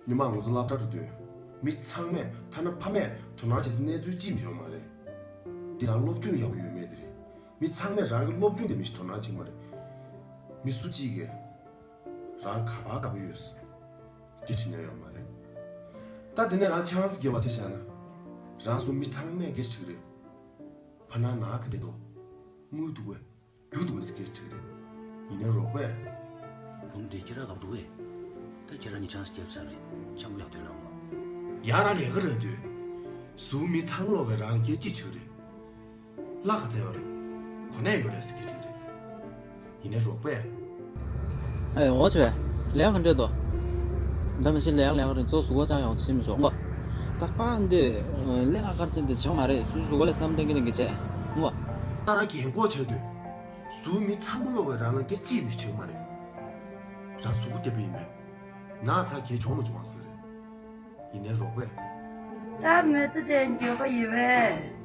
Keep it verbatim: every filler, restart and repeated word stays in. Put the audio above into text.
ཉི་མ་ང་ཚོ་སློབ་གྲྭ་འགྲོ་དུས། མི་ཚང་མས་ཐ་ན་ཕ་མས་དོ་སྣང་བྱེད་སའི་གནས་ཚུལ་ཅིག་མི་ཡོང་མ་རེད། འདི་རང་སློབ་སྦྱོང་ཡག་པོ་ཡོད་མེད་དེ་རེད། མི་ཚང་མས་རང་གི་སློབ་སྦྱོང་དེ་མི་ཞིག་དོ་སྣང་བྱེད་མ་རེད། མི་སུ་གཅིག་གིས་རང་ག་པར་དགའ་པོ་ཡོད་སྐད་དྲིས་ན་ཡོད་མ་རེད། ད་དེ་ནས་རང་ཆང་ས་རྒྱབ་པ་ཆ་བཞག་ན། རང་ཚོ་མི་ཚང་མས་སྐད་ཆ་དྲིས་ཀྱི་རེད། ཕ་ནང་ན་ག་འདྲ་འདུག་དངུལ་འདུག་གས། རྒྱུ་འདུག་གས་ཟེར་སྐད་ཆ་དྲིས་ཀྱི་རེད། ཡིན་ནའི་རོགས་པས། བུམ་དེ་ཁྱེད་རང་ག་པར་འདུག་གས། ད་ཁྱེད་རང་གཉིས་ཆང་ས་རྒྱབ་ཚར་ནས་ཆང་ཡག་དུས་ལ་འོང་། ཡང་རང་ལས་ཀ་རག་དུས། ཟུར་མི་ཚང་མ་ལོག་གིས་རང་ལ་སྐད་ཆ་དྲིས་ཀྱི་རེད། གླ་ག་ཚད་ཡོད་རེད། གོ་གནས་ཡོད་རེད་ཟེར་སྐད་ཆ་དྲིས་ཀྱི་རེད། ཡིན་ནའི་རོགས་པས། ཨེ་འོ་ཆེ་བས། ལས་ཀ་ག་འདྲ་འདུག་ད་མི་ཤེས་ལས་ཀ་ལས་ཀ་རེད། ཚོ་གཟུགས་པོ་ཅང་ཡག་བྱེད་མི་ཆོག་གོ། ད་པ་འདི་ལས་ཀ་ག་རེ་བྱེད་འདི་བྱེད་མ་རེད། སུའི་གཟུགས་པོ་ལ་བསམ་གཏན་གྱི་གཏན་གྱི་བྱས་གོ། ད་རང་རྒན་གོག་ཆགས་དུས། ཟུར་མི་ཚང་མ་ལོག་གིས་རང་ལ་སྐད་ཆ་མི་དྲིས་མ་རེད། རང་གཟུགས་པོ་བདེ་པོ་ཡིན་པས། ན་ཚ་གས་བྱུང་མ་བྱུང་ཟེར་རེད། ཡིན་ནའི་རོགས་པས། ད་མི་ཚེ་དེ་འགྱོད་པ་ཡོད་པས།